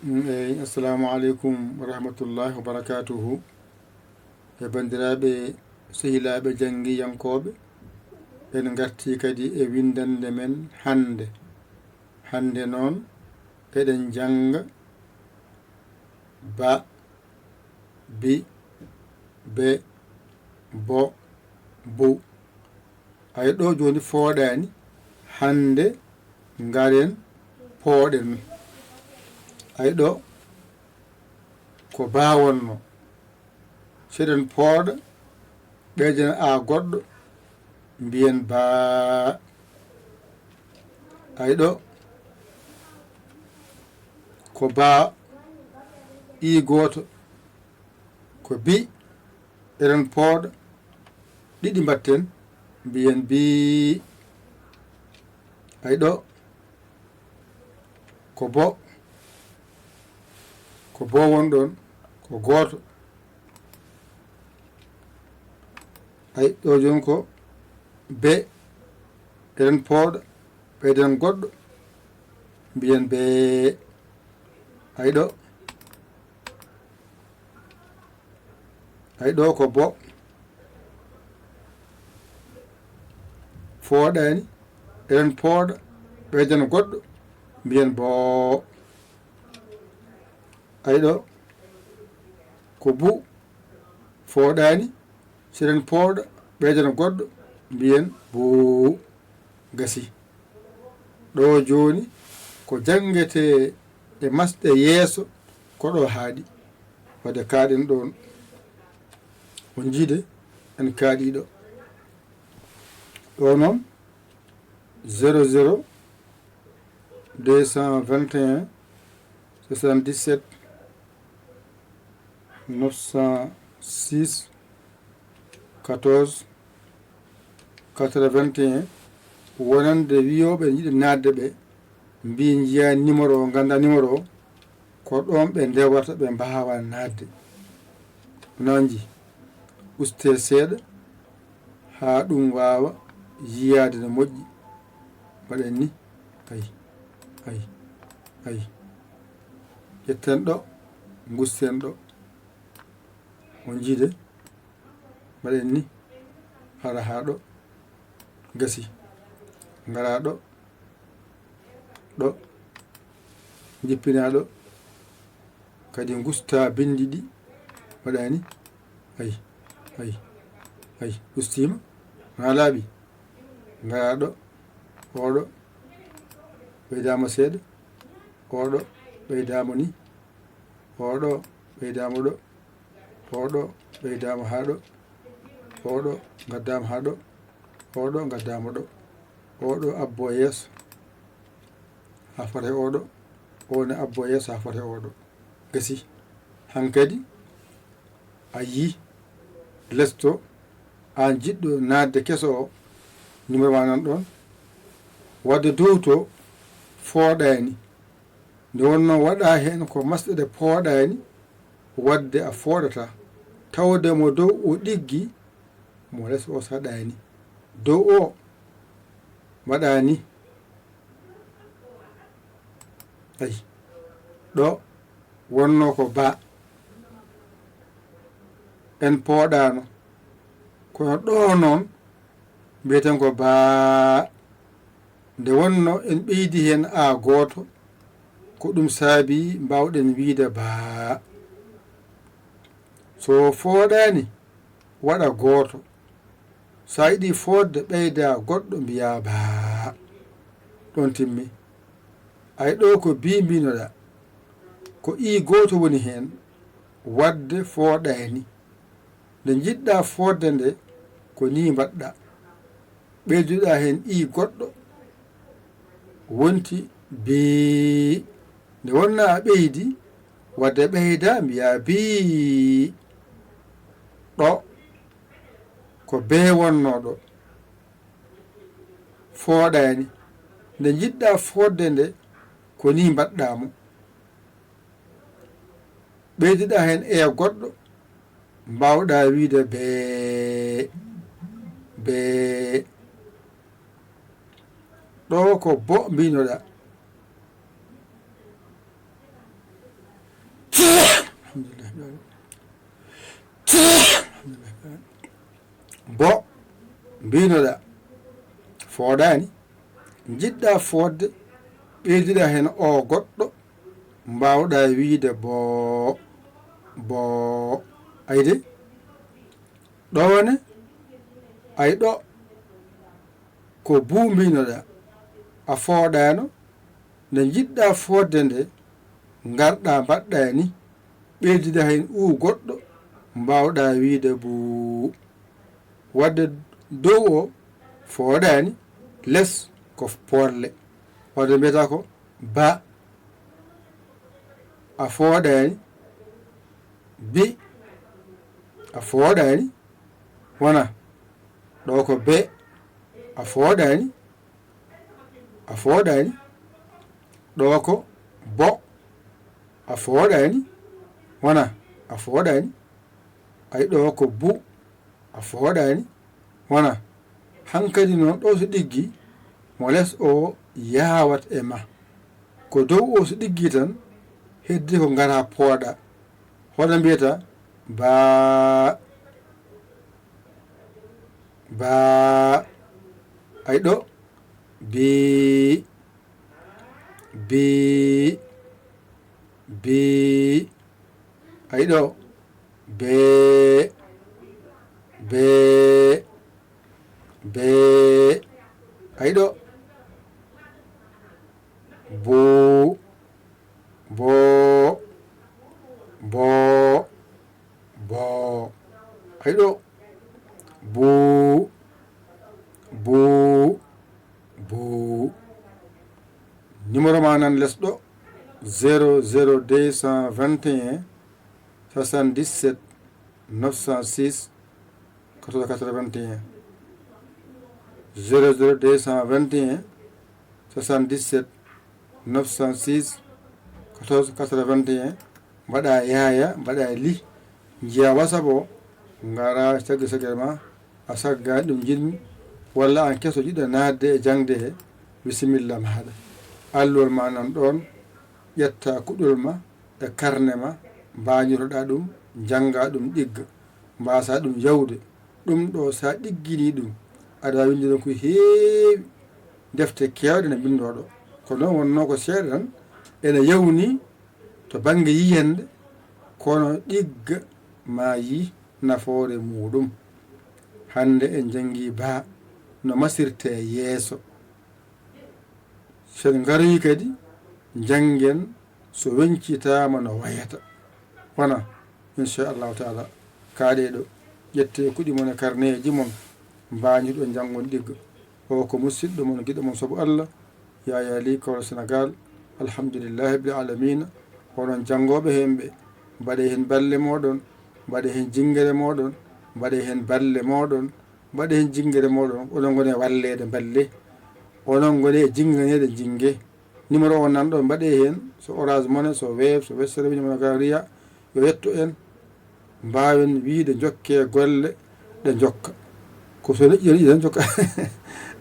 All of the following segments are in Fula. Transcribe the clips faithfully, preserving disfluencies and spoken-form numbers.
Mm, eyi, assalamu aleykum wa rahmatullahi wa barakatuhu. E banndiraaɓe, sehilaaɓe janngiyankooɓe, en ngartii kadi e winndannde men hannde. Hannde noon, eɗen njannga ba, bi, be, bo, bu. Ay ɗo jooni fooɗaani, hannde ngaren pooɗen. Ay ɗo ko baa wonno. Seɗen pooɗa, ɓeyden a goɗɗo, mbiyen baa. Ay ɗo ko baa i gooto, ko bi, eɗen pooɗa, ɗiɗi mbatten, mbiyen bii. Ay ɗo ko bo, ko bo won ɗon, ko gooto. Ay ɗo jooni ko be, eɗen pooɗa, ɓeyden goɗɗo, mbiyen bee. Ay ɗo, ay ɗo ko bo, fooɗaani, eɗen pooɗa, ɓeyden goɗɗo, mbiyen boo. Ay ɗo ko bu, fooɗaani, seɗen pooɗa, ɓeyden goɗɗo, mbiyen buu. Gasi. Ɗo jooni ko janngetee e masɗe yeeso, ko ɗo haaɗi. Wadde kaaɗen ɗoon, on njiide en kaaɗii ɗo. Ɗo noon, zéro zéro deux cent vingt et un soixante-dix-sept neuf cent six quatorze quatre-vingt-un. Wonande wiyooɓe njiɗi naatde ɓe, mbii njiyaa numéro o, nganndaa numéro o, ko ɗoon ɓe ndewata, ɓe mbaawa naatde. Nanji, ustee seeɗa haa ɗum waawa yiyaade no moƴƴi. Mbaɗen ni, ay, ay, ay. Ƴetten ɗo, ngusten ɗo. On njiide, mbaɗen ni, hara haa ɗo, gasi. Ngara ɗo, ɗo, njippinaa ɗo, kadi ngustaa binndi ɗi, waɗaani, ay, ay, ay, ustiima, maa laaɓi, ngaraa ɗo, oo ɗo, ɓeydaama seeɗa, oo ɗo, ɓeydaama ni, oo ɗo, ɓeydaama ɗo, oo ɗo ɓeydaama haa ɗo, oo ɗo ngaddaama haa ɗo, oo ɗo ngaddaama ɗo, oo ɗo abboo yeeso haa fota e oo ɗo, oo ne abboo yeeso haa fota e oo ɗo. Gasi. Hankadi a yii les to, aan jiɗɗo naatde keso o, numéro ma nan ɗoon. Wadde dow to fooɗaani. Nde wonnoo waɗaa heen ko masɗe ɗe pooɗaani, wadde a fooɗataa. Tawde mo dow o ɗiggi, mo les o saɗaani. Dow o waɗaani. Ay, ɗo wonnoo ko baa. En pooɗaano. Kono ɗo noon, mbiyeten ko baa. Nde wonnoo en ɓeydi heen a gooto, ko ɗum saabii mbaawɗen wiyde baa. So fooɗaani, waɗa gooto. So a yiɗi fooɗde, ɓeyda goɗɗo, mbiyaa baa. Ɗoon timmi. Ay ɗo ko bii mbinoɗaa. Ko ii gooto woni heen, wadde fooɗaani. Nde njiɗɗaa fooɗde nde, ko nii mbaɗɗaa. Ɓeyduɗaa heen ii goɗɗo, wonti bii. Nde wonnaa a ɓeydi, wadde ɓeydaa mbiyaa bii. Ɗo, ko bee wonnoo ɗo. Fooɗaani. Nde njiɗɗaa fooɗde nde, ko nii mbaɗɗaa mo. Ɓeydiɗaa heen ee goɗɗo, mbaawɗaa wiyde bee, bee. Ɗo ko bo mbinoɗaa. Bo mbinoɗa fooɗaani, njiɗɗa fooɗde, ɓeydiɗa heen o goɗɗo, mbaawɗa wiyde boo, boo. Ayde, ɗoone, ay ɗo, ko buu mbinoɗa, a fooɗaano, nde njiɗɗa fooɗde nde, ngarɗa mbaɗɗa ni, ɓeydiɗa heen uu goɗɗo, mbaawɗa wiyde buu. Wadde dow o fooɗaani, les ko poorle. Wadde mbiyata ko ba, a fooɗaani, bi, a fooɗaani, wona. Ɗo ko be, a fooɗaani, a fooɗaani. Ɗo ko bo, a fooɗaani, wona, a fooɗaani. Ay ɗo ko bu, a fooɗaani, wona. Hankadi noon ɗo so ɗiggi, mo les o yahawat e ma. Ko dow o so ɗiggi tan, heddi ko ngara pooɗa. Hono mbiyata, baa, baa. Ay ɗo, bii, bii, bii. Ay ɗo, bee, bee, bee. Ay ɗo, boo, boo, boo, boo. Ay ɗo, boo, boo, boo. Numéro ma nan les ɗo, zéro zéro deux cent vingt et un, soixante-dix-sept, neuf cent six, quatorze quatre-vingt-un. Zéro zéro deux cent vingt et un, soixante-dix-sept, neuf cent six, quatorze quatre-vingt-un. Mbaɗa yaaya, mbaɗa li, njiya WhatsApp o, ngara caggi saggere ma, a sagga ɗum njiɗmi, walla an keso jiɗɗo naatde e jaŋde he, bisimilla maaɗa. Alluwal ma nan ɗoon, ƴetta kuɗol ma e karne ma, mbañotoɗa ɗum, njannga ɗum ɗigga, mbasa ɗum yawde. Ɗum ɗo, sa ɗiggini ɗum, aɗa waawi winnde ɗon ko heewi, defte keewɗe ne mbinndoo ɗo. Ko noon wonnoo ko seeɗa tan ene yawni to bannge yiyannde, kono ɗigga ma yi nafoore muuɗum. Hannde en njanngi baa no masirtee yeeso. So en ngaroyi kadi, njanngen so weñcitaama no wayata. Wona, inchallahu taala, kaaɗee ɗo, ƴettee kuɗi mon e karneeji mon, mbaañotoɗon njanngon ɗigga. O ko musidɗo mon, giɗo mon sabu Allah, Yaya Ly, Kawla Senegaal. Alhamdulillahi rabbil aalamiina. Onon janngooɓe heen ɓe, mbaɗee heen balle mooɗon, mbaɗee heen jinngere mooɗon, mbaɗee heen balle mooɗon, mbaɗee heen jinngere mooɗon. Onon ngoni e walleede balle. Onon ngoni e jinnganeede jinnge. Numéro o nan ɗo, mbaɗee heen, so Orange Money, so Wave, so Western Union, Money Gram, Ria, yo yetto en, mbaawen wiyde njokkee golle ɗe njokka. Ko so neɗɗo yiɗi tan jokka.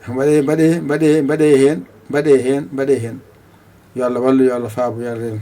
Mbaɗee, mbaɗee, mbaɗee, mbaɗee heen, mbaɗee heen, mbaɗee heen. Yo Allah wallu, yo Allah faabu, yo Allah reen.